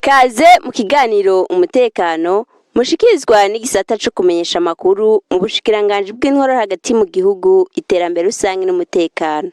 Kaze mu kiganiro umutekano mushikirizwa n'igisata co kumenyesha amakuru mu bushikiranganji bw'intwaro hagati mu gihugu, iterambere rusange n'umutekano.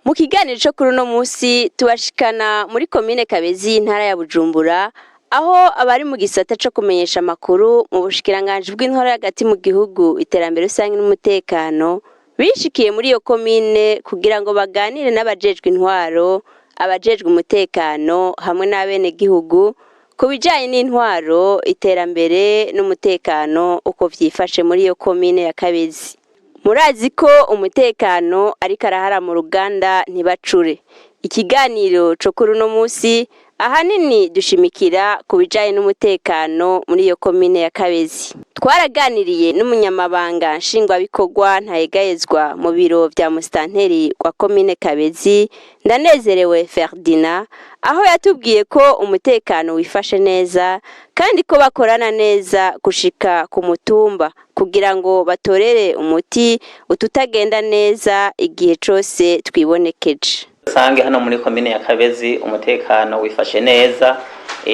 Mu kiganiro co kuri uno musi tubashikana muri komine Kabezi y'intara ya Bujumbura, aho abari mu gisata co kumenyesha amakuru mu bushikiranganji bw'intwaro hagati mu gihugu, iterambere rusange n'umutekano bishikiye muri iyo komine kugira ngo baganire n'abajejwe intwaro, abajejwe umutekano hamwe n'abenegihugu ku bijanye n'intwaro, iterambere n'umutekano uko vyifashe muri iyo komine ya Kabezi. Murazi ko umutekano ariko arahara mu ruganda ntibacure. Ikiganiro co kuri uno musi ahanini dushimikira ku bijanye n'umutekano muri iyo komine ya Kabezi. Twaraganiriye n'umunyamabanga nshingwabikorwa ntayegayezwa mu biro vya musitanteri wa komine Kabezi, Ndanezerewe Ferdinand, aho yatubwiye ko umutekano wifashe neza kandi ko bakorana neza gushika ku mutumba kugira ngo batorere umuti ututagenda neza igihe cose twibonekeje. Rusange hano muri komine ya Kabezi umutekano wifashe neza,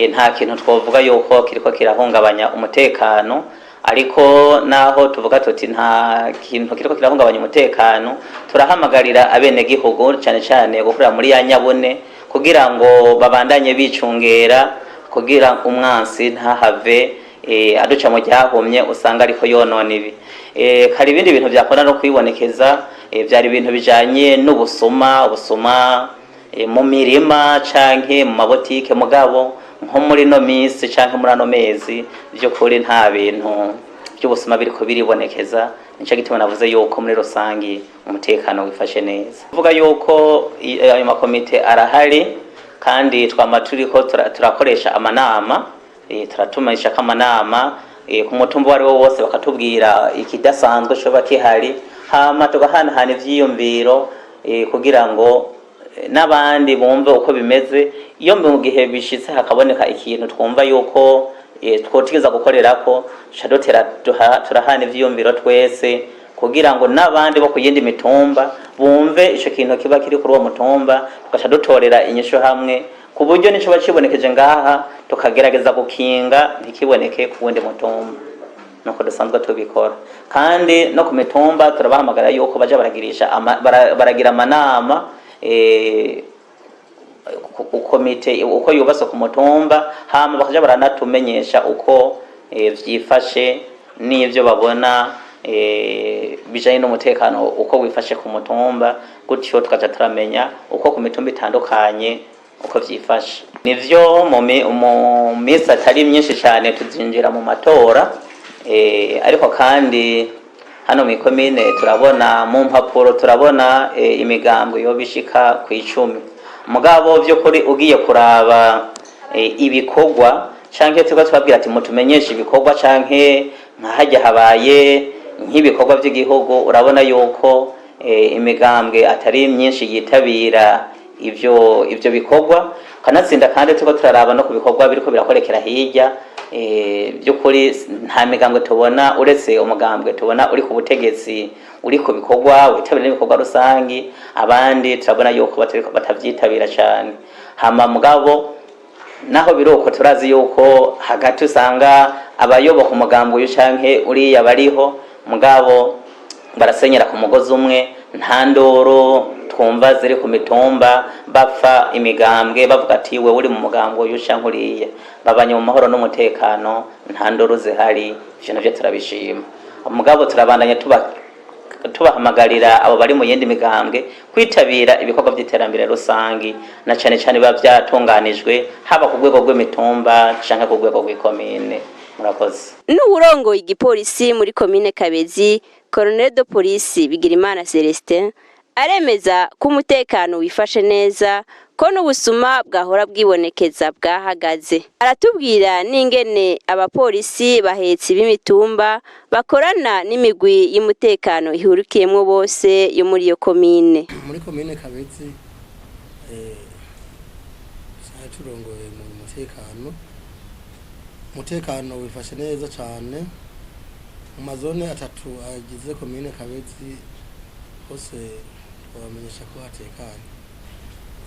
nta kintu twovuga yuko kiriko kirahungabanya umutekano. Ariko naho tuvuga tuti nta kintu kiriko kirahungabanya umutekano, turahamagarira abenegihugu cane cane gukorera muri ya nyabune kugira ngo babandanye bicungera, kugira umwansi ntahave aduca mu ryahumye usanga ariko yonona ibi. Hari ibindi bintu vyakunda no kwibonekeza, vyari ibintu bijanye n'ubusuma, ubusuma mu mirima canke mu mabotike. Mugabo nko muri no minsi canke muri ano mezi, vy'ukuri nta bintu by'ubusuma biriko biribonekeza. Nico gituma navuze yuko muri rusangi umutekano wifashe neza. Kuvuga yuko ayo makomite arahari kandi twama turiko turakoresha amanama, turatumisha amanama ku mutumba uwo ari wo wose, bakatubwira ikidasanzwe coba kihari, hama tugahanahana ivyiyumviro kugira ngo n'abandi bumve uko bimeze. Iyo mu gihe bishitse hakaboneka ikintu twumva yuko twotigeza gukorerako, duca dutera turahana ivyiyumviro twese kugira ngo n'abandi bo ku yindi mitumba bumve ico kintu kiba kiri kuri uwo mutumba, tugaca dutorera inyishu hamwe, ku buryo nico cibonekeje ngaha tukagerageza gukinga ntikiboneke ku wundi mutumba. Nuko dusanzwe tubikora. Kandi no ku mitumba turabahamagara yuko baja baragirisha baragira amanama, komite uko yubatse ku mutumba, hama bakaja baranatumenyesha uko vyifashe n'ivyo babona bijanye n'umutekano uko wifashe ku mutumba. Gutyo tukaja turamenya uko ku mitumba itandukanye uko vyifashe. Nivyo, mu minsi atari myinshi cane tuzinjira mu matora, ariko kandi hano mw'ikomine turabona mu mpapuro, turabona imigambwe yoba ishika ku 10. Mugabo vy'ukuri ugiye kuraba ibikorwa canke turiko tubabwira ati mutumenyeshe ibikorwa, canke nka harya habaye nk'ibikorwa vy'igihugu, urabona yuko imigambwe atari myinshi yitabira ivyo bikorwa. Kanatsinda kandi turiko turaraba no ku bikorwa biriko birakorekera hirya, by'ukuri nta migambwe tubona uretse umugambwe tubona uri ku butegetsi uri ku bikorwa witabira n'ibikorwa rusangi. Abandi turabona yuko batavyitabira cane. Hama mugabo naho biruko, turazi yuko hagati usanga abayoboka umugambi uyu canke uriya bariho, mugabo barasenyera ku mugozi umwe. Nta ndoro twumva ziri ku mitumba bapfa imigambwe, bavuga ati wewe uri mu mugambwe uyu canke uriya. Babanye mu mahoro n'umutekano, nta ndoro zihari. Ivyo navyo turabishima. Mugabo turabandanya tubahamagarira abo bari mu yindi migambwe kwitabira ibikorwa by'iterambere rusangi, na cane cane biba vyatunganijwe haba ku rwego rw'imitumba canke ku rwego rw'ikomine. Murakoze. N'uwurongoye igipolisi muri komine Kabezi, Colonel de Police Bigirimana Celestin, aremeza ko umutekano wifashe neza, ko n'ubusuma bwahora bwibonekeza bwahagaze. Aratubwira n'ingene abapolisi bahetsi b'imitumba bakorana n'imigwi y'umutekano ihurikiyemwo bose yo muri iyo komine. Muri komine Kabezi dusanzwe turongoye mu mutekano, umutekano wifashe neza cane mu mazone atatu agize komine Kabezi hose. Twabamenyesha ko hatekanye.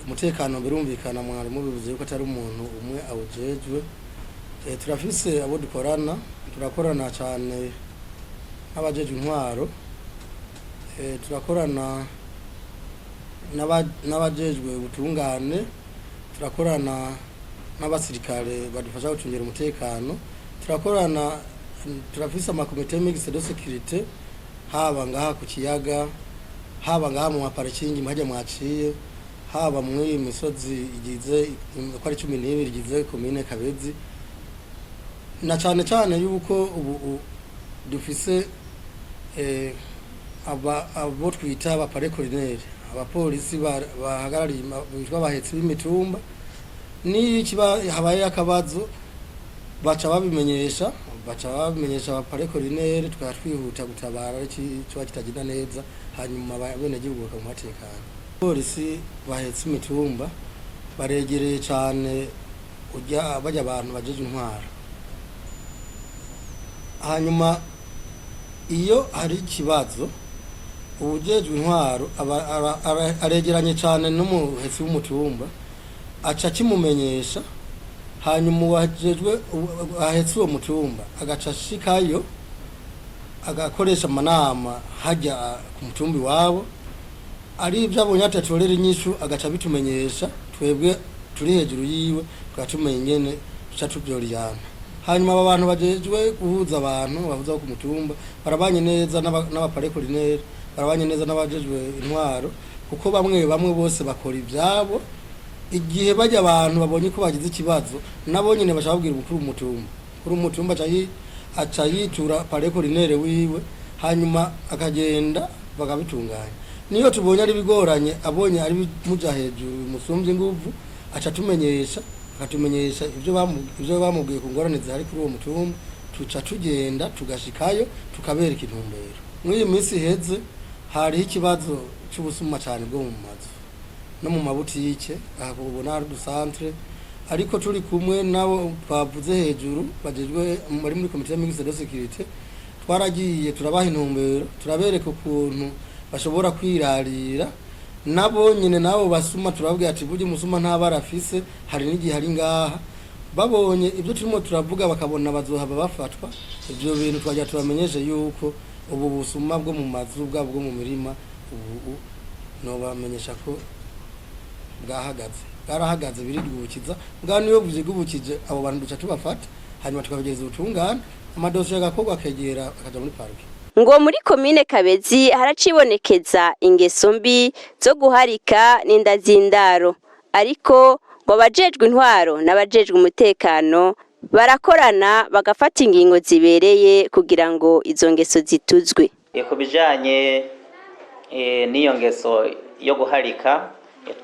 Umutekano birumvikana, mwari mubivuze yuko atari umuntu umwe awujejwe. Turafise abo dukorana, turakorana cyane n'abajejwe intwaro, turakorana n'abajejwe ubutungane, turakorana n'abasirikare badufasha gucungira umutekano, turakorana, turafise amakomite mixte de sécurité, haba ngaha ku kiyaga, haba ngaha mu maparikingi muhajya mwaciye, haba muri iyi misozi igize uko ari 12 igize komine Kabezi, na cane cane yuko ubu dufise abo twita abaparekorineri, abapolisi bahagarariye bitwa abahetsi b'imitumba. Niyo kiba habaye akabazo, baca babimenyesha abaparekorineri, tukaba twihuta gutabara kiba kitagenda neza, hanyuma abenegihugu bakamuhatekana. Polisi bahetse imitumba baregereye cane ujya bajya abantu bajeje intwaro. Hanyuma iyo hari ikibazo, uwujejwe intwaro aregeranye cane n'umuhetsi w'umutumba, aca akimumenyesha, hanyuma uwajejwe ahetse uwo mutumba agaca ashikayo, agakoresha amanama hajya ku mutumba iwabo. Ari ibyo abonye atatorera inyishu, agaca abitumenyesha twebwe turi hejuru yiwe, tukaba tumenya ingene duca tuvyoriyana. Hanyuma aba bantu bajejwe guhuza abantu bahuza bo ku mutumba barabanye neza n'abaparekorineri, barabanye neza n'abajejwe intwaro, kuko bamwe bamwe bose bakora ivyabo. Igihe bajya abantu babonye ko bagize ikibazo, nabo nyene baca babwira umukuru w'umutumba. Umukuru w'umutumba aca yitura parekorinere wiwe, hanyuma akagenda bakabitunganya. Niyo tubonye ari bigoranye, abonye ari bimuja hejuru bimusumbye inguvu, aca atumenyesha, akatumenyesha ivyo bamubwiye ku ngorane zihari kuri uwo mutumba, tuca tugenda tugashikayo tukabereka intumbero. Muri iyi minsi iheze hariho ikibazo c'ubusuma cane bwo mu mazu no mu mabutike aha ubona hari udusantere, ariko turi kumwe nabo twavuze hejuru bajejwe bari muri komite mixte de sécurité, twaragiye turabaha intumbero, turabereka ukuntu bashobora kwirarira nabo nyine nabo basuma. Turababwira ati burya umusuma nta bara afise, hari n'igihe ari ngaha. Babonye ibyo turimo turavuga, bakabona bazohava bafatwa. Ibyo bintu twagira tubamenyeshe yuko ubu busuma bwo mu mazu, bwabo bwo mu mirima, ubu nobamenyesha ko bwahagaze, bwarahagaze, birigubukiza bwa. Niyo bwigubukije, abo bantu duca tubafata, hanyuma tukabegereza ubutungane, amadosiye agakorwa, akegera akaja muri parike. Ngo muri komine Kabezi haracibonekeza ingeso mbi zo guharika n'inda z'indaro, ariko ngo abajejwe intwaro n'abajejwe umutekano barakorana bagafata ingingo zibereye kugira ngo izo ngeso zituzwe. Ku bijanye n'iyo ngeso yo guharika,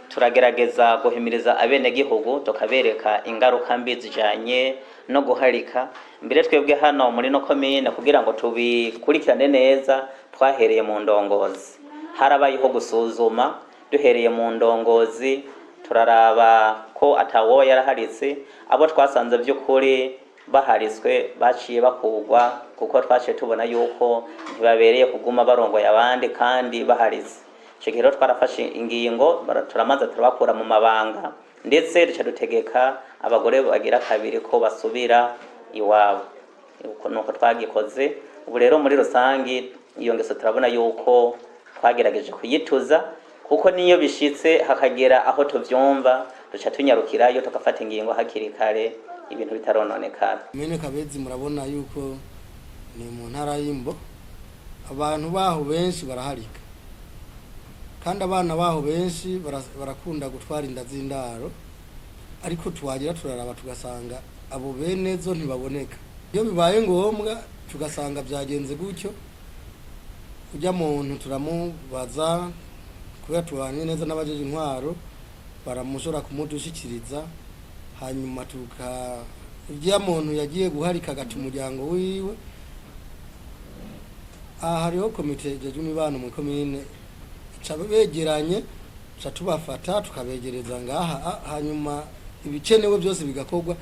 turagerageza guhimiriza abenegihugu, tukabereka ingaruka mbi zijanye no guharika. Mbere twebwe hano muri no komine, kugira ngo tubikurikirane neza, twahereye mu ndongozi. Harabayeho gusuzuma duhereye mu ndongozi, turaraba ko atawoba yaraharitse. Abo twasanze by'ukuri baharitswe baciye bakugwa, kuko twaciye tubona yuko ntibabereye kuguma barongoye abandi kandi baharitse. Icyo gihe rero twarafashe ingingo, turamanza turabakura mu mabanga, ndetse duca dutegeka abagore bagira kabiri ko basubira iwabo. Uko nuko twagikoze. Ubu rero muri rusangi iyo ngeso turabona yuko twagerageje kuyituza, kuko niyo bishitse hakagera aho tuvyumva, duca tunyarukirayo tugafata ingingo hakiri kare, ibintu bitarononekara. Komine Kabezi murabona yuko ni mu ntara y'Imbo, abantu baho benshi baraharika, kandi abana baho benshi barakunda gutwara inda z'indaro, ariko twagira turaraba tugasanga abo bene zo ntibaboneka. Iyo bibaye ngombwa tugasanga byagenze gutyo, ujya muntu turamubaza, kubera tubanye neza n'abajeje intwaro, baramushobora kumudushikiriza. Hanyuma tuka ujya muntu yagiye guharika agata umuryango wiwe, aha hariho komite ijejwe imibano mu komine, ica begeranye, tuca tubafata tukabegereza ngaha, hanyuma ibikenewe byose bigakorwa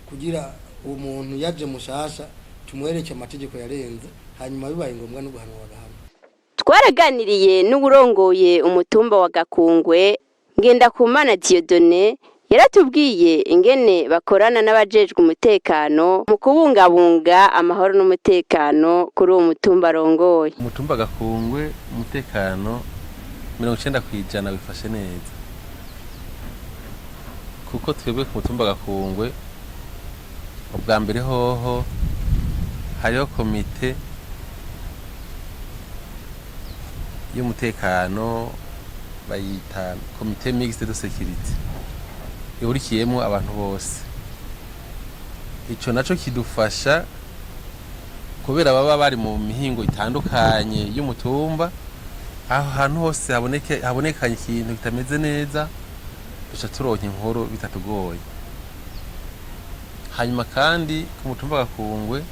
kugira uwo muntu yaje mushasha tumwereke amategeko yarenze, hanyuma bibaye ngombwa no guhanwa bagahanwa. Twaraganiriye n'uwurongoye umutumba wa Gakungwe. Ngendakumana Dieudonné yaratubwiye ingene bakorana n'abajejwe umutekano mu kubungabunga amahoro n'umutekano kuri uwo mutumba arongoye. Umutumba Gakungwe, umutekano 90% wifashe neza, kuko twebwe ku mutumba Gakungwe, ubwa mbere hoho hariho komite y'umutekano, bayita comité mixte de sécurité, ihurikiyemwo abantu bose. Ico naco kidufasha kubera baba bari mu mihingo itandukanye y'umutumba. Aho hantu hose haboneke habonekanye ikintu kitameze neza, duca turonka inkuru bitatugoye. Hanyuma kandi ku mutumba Gakungwe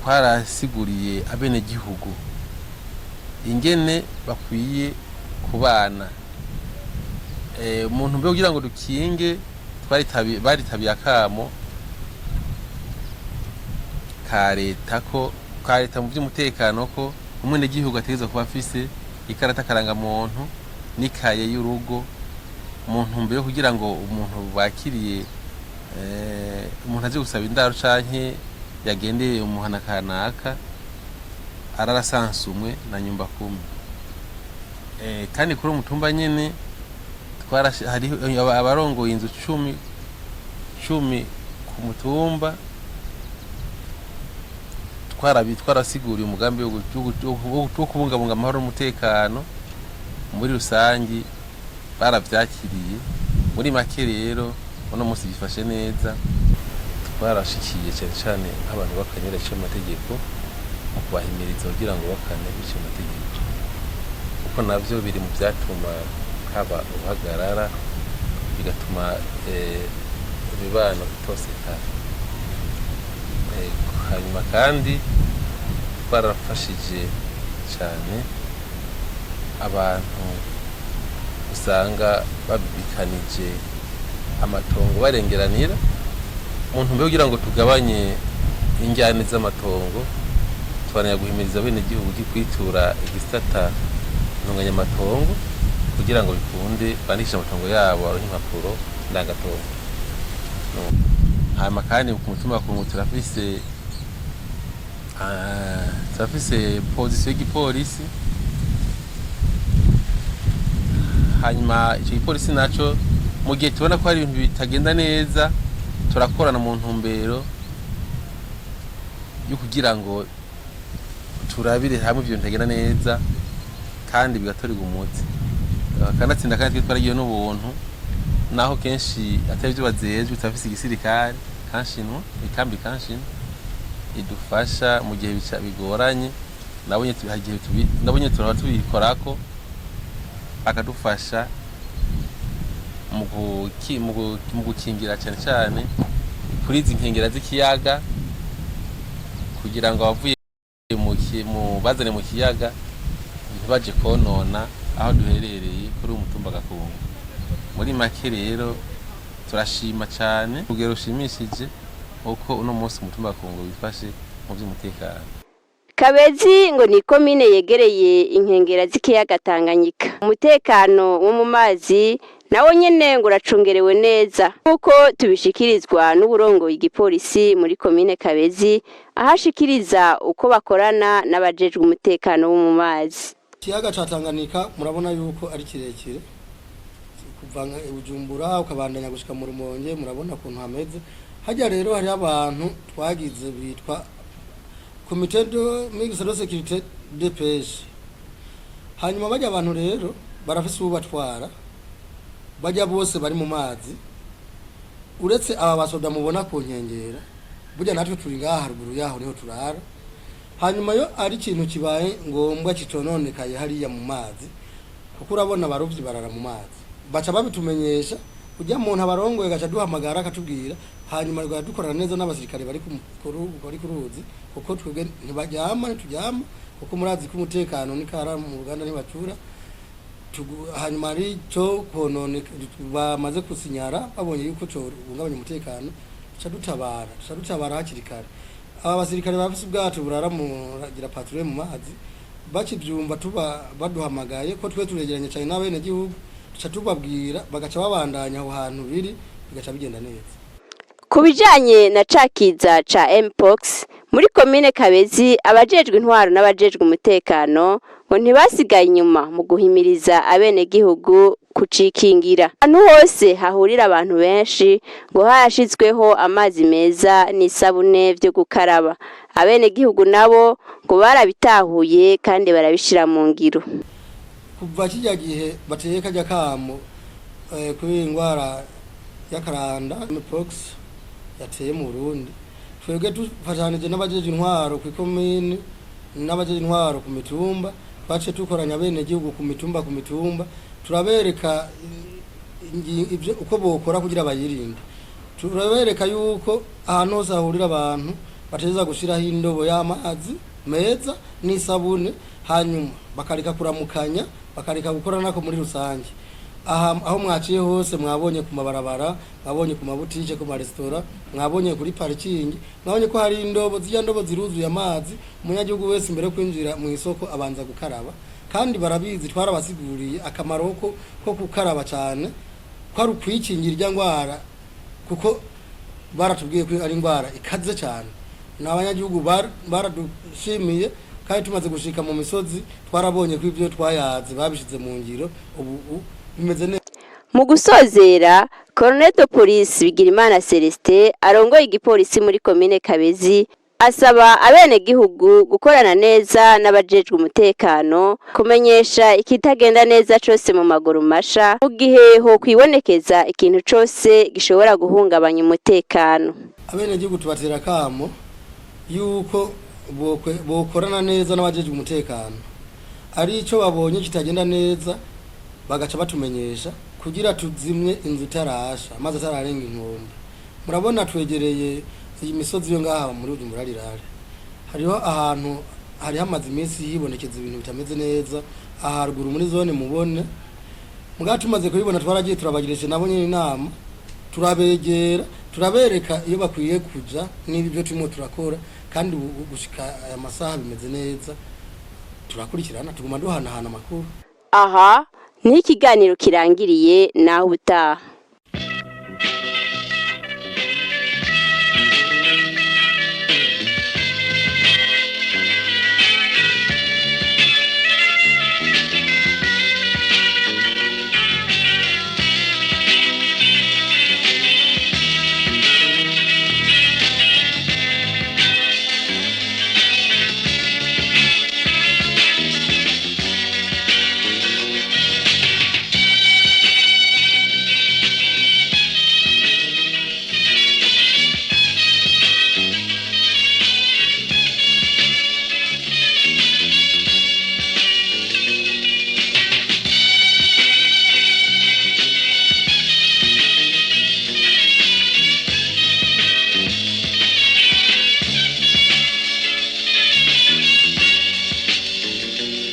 twarasiguriye abenegihugu ingene bakwiye kubana mu ntumbero kugira ngo dukinge. Baritabiye akamo ka leta, ko ka leta mu by'umutekano, ko umwenegihugu ategerezwa kuba afise ikarata karangamuntu n'ikaye y'urugo, mu ntumbero yo kugira ngo umuntu bakiriye, umuntu aje gusaba indaro canke yagendeye umuhana kanaka, ararasansumwe na nyumba kumi. Kandi kuri uwo mutumba nyene hariho abarongoye inzu cumi cumi ku mutumba. Twarasiguriye umugambi wo kubungabunga amahoro n'umutekano muri rusangi, baravyakiriye. Muri make rero, uno munsi bifashe neza. Twarashikiye cyane cyane nk'abantu bakanyura iciye amategeko, mu kubahimiriza kugira ngo bakane biciye amategeko, kuko navyo biri mu vyatuma haba uruhagarara, bigatuma imibano itosekana. Hanyuma kandi twarafashije cyane abantu usanga babikanije amatongo, barengeranira, mu ntumbero kugira ngo tugabanye injyane z'amatongo. Tubananya guhimiriza bene igihugu kwitura igisata ntunganyamatongo kugira ngo bikunde bandikishe amatongo yabo, baronke impapuro ndangatongo. No. Hanyuma kandi ku mutumba wa Kungu turafise position y'igipolisi. Hanyuma ico gipolisi naco, mu gihe tubona ko hari ibintu bitagenda neza, turakorana mu ntumbero yo kugira ngo turabire hamwe ivyo bitagenda neza kandi bigatorerwa umuti. Kanatsinda kandi twe twaragiye n'ubuntu, naho kenshi atari ivyo bajejwe. Turafise igisirikare kanshinwa, ikambi kanshinwa idufasha mu gihe bigoranye. Nabonye hari igihe nabonye turaba tubikorako, bakadufasha mu gukingira cyane cyane kuri izi nkengera z'ikiyaga, kugira ngo abavuye mu bazane mu kiyaga ntibaje konona aho duherereye kuri uyu mutumba Gakungu. Muri make rero, turashima cyane urugero rushimishije uko uno munsi umutumba Gakungu wifashe mu by'umutekano. Kabezi ngo ni komine yegereye inkengera z'ikiyaga Tanganyika. Umutekano wo mu mazi nawo nyene ngo uracungerewe neza, nk'uko tubishikirizwa n'uburongoye igipolisi muri komine Kabezi, aho ashikiriza uko bakorana n'abajejwe umutekano wo mu mazi. Ikiyaga ca Tanganyika murabona yuko ari kirekire, kuva nka Bujumbura ukabandanya gushika mu Rumonge. Murabona ukuntu hameze hajya. Rero hariho abantu twagize bitwa comité de mixte de sécurité de pêche. Hanyuma bajya abantu rero barafise ubatwara, bajya bose bari mu mazi, uretse aba basoda mubona ku nkengera. Burya natwe turi ngaha haruguru yaho, niho turara. Hanyuma yo ari ikintu kibaye ngombwa kitononekaye hariya mu mazi, kuko urabona abarovyi barara mu mazi, baca babitumenyesha. Ujya muntu abarongoye gaca duhamagara akatubwira. Hanyuma rwa dukorana neza n'abasirikare bari ku ruzi, kuko twebwe ntibaryama, ntituryama, kuko murazi ko umutekano ni kara mu ruganda ntibacura. Hanyuma ari cyo konone bamaze kusinyara, babonye yuko cyo bungabanya umutekano, duca dutabara hakiri kare. Aba basirikare bafise ubwato burara mu gira patrouille mu mazi, bakivyumva tuba baduhamagaye, ko twe turegeranye cyane n'abene gihugu. Tuca tubabwira, bagaca babandanya aho hantu biri, bigaca bigenda neza. Ku bijanye na ca kiza ca Mpox muri komine Kabezi, abajejwe intwaro n'abajejwe umutekano ngo ntibasigaye inyuma mu guhimiriza abenegihugu kucikingira. Ahantu hose hahurira abantu benshi ngo harashizweho amazi meza n'isabune vyo gukaraba. Abenegihugu nabo ngo barabitahuye kandi barabishira mu ngiro. Kuva kijya gihe bateye kajya kamo kuri iyi ndwara y'akaranda mpox yateye mu Burundi, twebwe dufatanije n'abajeje intwaro ku ikomini n'abajeje intwaro ku mitumba, twaciye dukoranya abenegihugu ku mitumba ku mitumba, turabereka ibyo uko bokora kugira bayirinde. Turabereka yuko ahantu hose hahurira abantu bategerezwa gushiraho indobo y'amazi meza n'isabune, hanyuma bakareka kuramukanya, bakareka gukoranako muri rusange. Aha aho mwaciye hose, mwabonye ku mabarabara, mwabonye ku mabutike, ku maresitora, mwabonye kuri parikingi, mwabonye ko hari indobo. Zirya ndobo ziruzuye amazi. Umunyagihugu wese imbere yo kwinjira mu isoko abanza gukaraba, kandi barabizi, twarabasiguriye akamaro ko gukaraba cyane, ko ari ukwikingira irya ndwara, kuko baratubwiye ko ari indwara ikaze cyane. Ni abanyagihugu baradushimiye, kandi tumaze gushika mu misozi twarabonye ko ibyo twayaze babishize mu ngiro, ubu bimeze neza. Mu gusozera, Colonel de Police Bigirimana Celestin arongoye igipolisi muri komine Kabezi asaba abenegihugu gukorana neza n'abajejwe umutekano, kumenyesha ikitagenda neza cose mu maguru masha mu gihe hokwibonekeza ikintu cose gishobora guhungabanya umutekano. Abenegihugu tubatera akamo yuko bokorana neza n'abajejwe umutekano, ari ico babonye kitagenda neza bagaca batumenyesha kugira tuzimye inzu itarasha, amazi atararenga inkombe. Murabona twegereye iyi misozi yo ngaha muri Bujumbura rirare, hariho ahantu hari hamaze iminsi hibonekeza ibintu bitameze neza aha haruguru muri zone mubone. Mugabo tumaze kubibona, twaragiye turabagirisha nabo nyene inama, turabegera, turabereka iyo bakwiye kuja niba ibyo turimo turakora, kandi ubu gushika aya masaha bimeze neza, turakurikirana, tuguma duhanahana amakuru. Aha niho ikiganiro kirangiriye, naho ubutaha.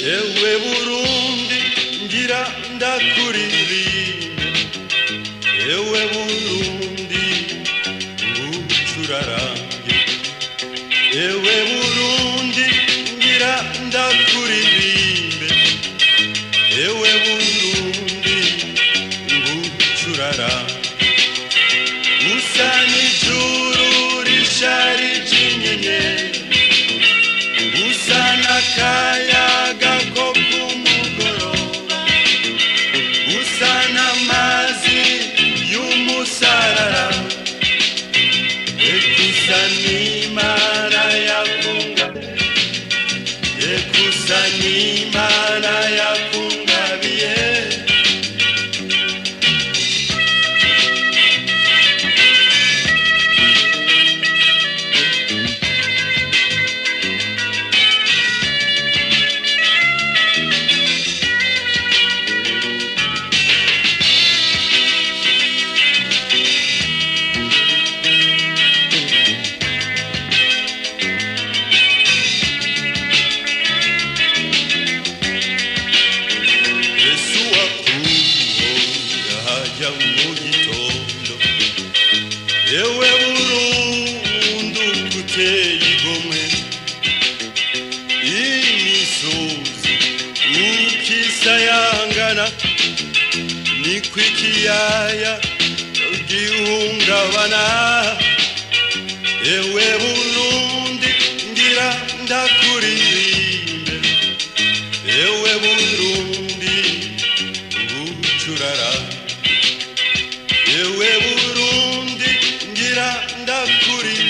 Ewe Burundi, ngira ndakuririmbe. Ewe Burundi, ngucurarange. Ewe Burundi, ngira ndakuririmbe. Ewe Burundi, ngucurarange. Usa n'ijuru risharije inyenyeri, usa n'akayaga ko ku mugoroba, usa n'amazi y'umusarara, eka usa n'Imana yakunga, eka usa n'Imana yakungabiye. Yesu wakuhonga hajya mu gitondo, yewe Burundu kuteye igomwe, imisozi ukisayangana. Niko ikiyaya gihungabana. Ewe Burundi ngira ndakuririmbe, ewe Burundi ngucurara, ewe Burundi ngira ndakuririmbe.